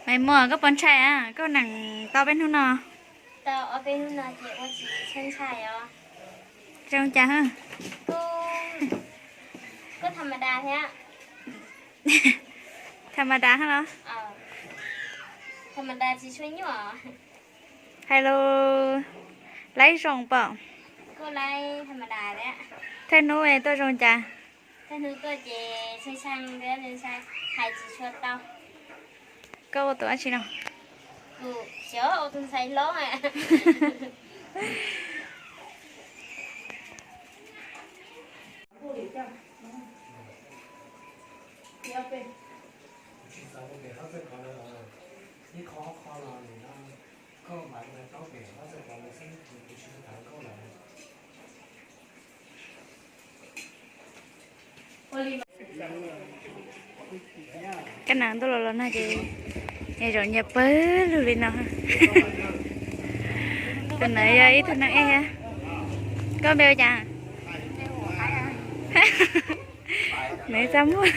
Maiv Muas, koj puas ntshai a? Koj neem tau peb hnub no. Tau ob peb hnub no ces ua tsis tshua ntshai os. Zoo cas? Kuj, kuj tham ma das thiab. Tham ma das los? Tham ma das tsis tshua nyuaj. Hais lus laib zoo pom. Kuj laib tham ma das thiab. Thawj hnub tuaj zoo cas? Thawj hnub tuaj ces tshee tshee thiab, hais tsis tshua tau. Koj ua tus dab tsi no? Kuv xyov ua tus ntxhais hlob. Koj nam ntuj los los no ces nyias zaum nyias pawg lug li no. Tus no yog ib tug neeg ej thiab. Koj npe ua cas? Nws txaj muag.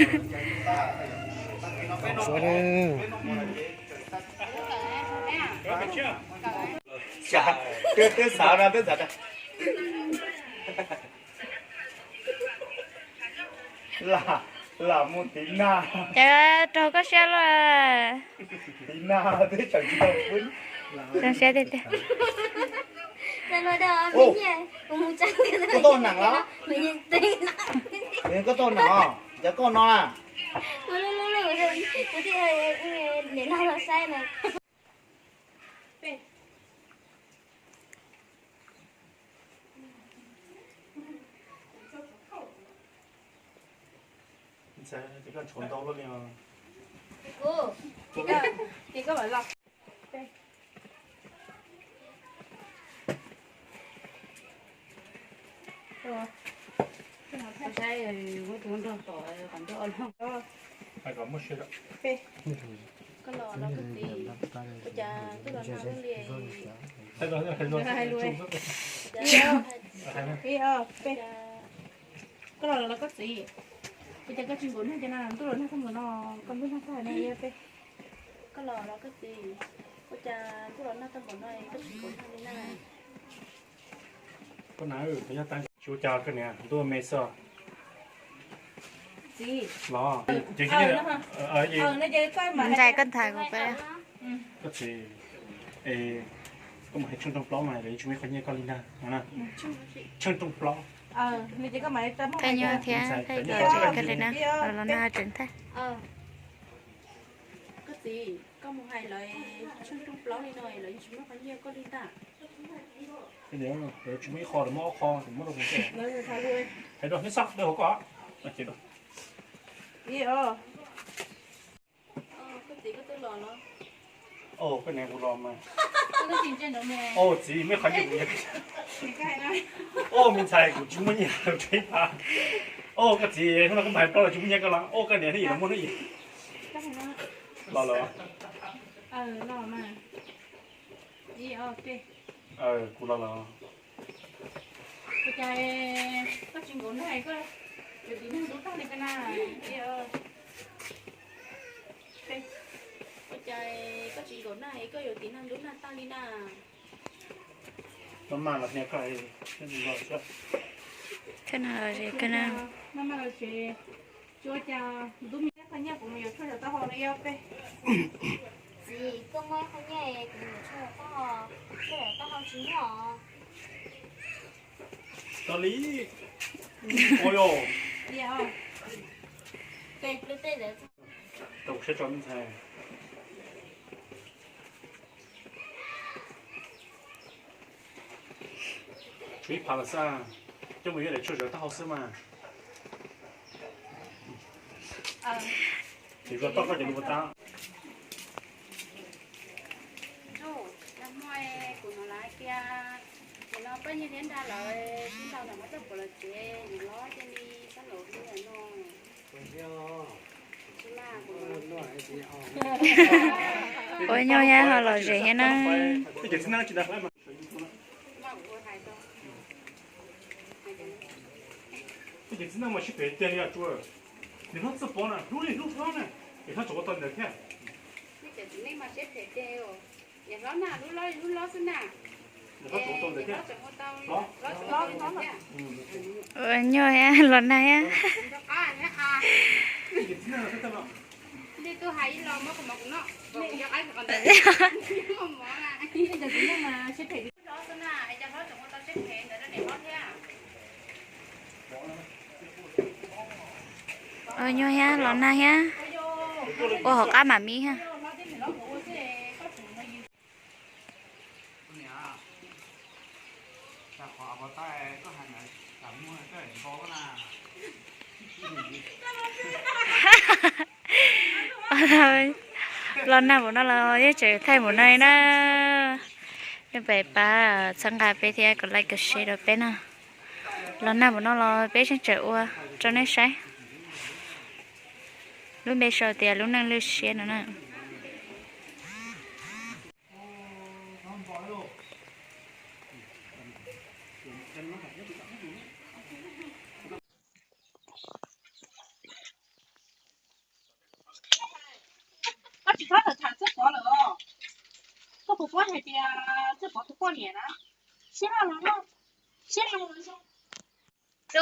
Twb xav, twb xav. Lam, lam mus tiv nag. Ces raug koj siab luaj. Tiv nag twb tseem tsis tau pw. Zoo siab tiag tiag. Koj tau nam los? Koj tau nam os? Cov koj no na. Ntxhais, ces koj tshuav ntau luaj li os. Ces koj mam los. Koj los los koj txiv, ua cas ntuj los nag li. Koj los los koj txiv, ua cas koj tsis nkaum nag ces na, ntuj los nag tag npaum no, koj ntuj nag tag na ib peb. Koj los los koj txiv, ua cas ntuj los nag tag npaum no koj tsis nkaum nag li na. Koj na, tsis ua cas koj niam, ntuj me xwb. Txiv los, ces ntxais koj ntxhais kuv peb. Koj txiv, es koj mus hais tsheej rooj plaub mas lawv yeej tsis muaj ib qho nyiaj koj li ntag. Tsheej rooj plaub. Thaj nyuag thiab thaj ib kawg li na, los no tseem thaj. Koj txiv, koj mus hais lawv tsheej rooj plaub li no lawv yeej tsis muaj qhov nyiaj koj li ntag. Lawv tsis muaj ib qho, lawv muab ob qho, muab rau kuv. Hais rau neb xab dawb hauv koj. Koj txiv, koj twb los los. Koj niam, kuv los mas. Txiv, muaj qhov nyiaj kuv. Ua me ntxhais kuv tsis muaj nyiaj rau ib pab. Koj txiv, hnub no koj mus hais plaub los tsis muaj nyiaj koj los. Koj niam, hnub ib los muaj hnub ib. Los los. Kuv los los. Ua cas koj tsis nkaum nag, koj yuav tiv nag ntub tag li koj na. Ua cas koj tsis nkaum nag, koj yuav tiv nag ntub nag tag li na. Maj maj los nrhiav koj, maj maj los tsev. Tsis ua cas, ntub me qhov nyiaj kuv mus yuav tshuaj saum taub hau no ib ob peb. Txiv, koj muaj ib qho nyiaj kuv mus yuav tshuaj saum taub hau, tshuaj saum taub hau tsis muaj os. Tau li. Ua yog. Rau kuv saib tso me ntxhais. Tshuav ib phav los xwb, coj mus yuav daim tshuaj saum taub hau xwb mas. Ces koj toj koj cov lus puas tab. Ntuj, nag hmo kuv hnov lawv hais tias nim no paj nyiaj thiab nra lawv sib ntaus ntawm qhov txoj puav los tsev, nim no cia li sab laus li no. Ua nyuj thiab ho lom zem thiab na. Ces txiv neej mas sib pem tiag li os. Nws hlob txawj pov na, hlub li hlub hlob na, es hlob tseem ua tau ntawd thiab. Txiv neej mas siab phem tiag os. Niam hlob na, lub lob lub lob xwb na. Ua nyuaj thiab los nag thiab. Ua nyuaj thiab los nag thiab. Ua hauv qab mam mi thiab. Los nag npaum no los yeej tseem thaij npaum no li na. Nej pab txhawb nqa peb thiab kom like kom share rau peb na. Los nag npaum no los peb yeej tseem ua rau nej saib. Lub npe sau tias lub neej lwj siab no na. Koj tsis txhob tham tham Txiaj Pov lawm os. Koj puas paub hais tias Txiaj Pov tus poj niam na, siab loj los loj, siab zoo los zoo. Tus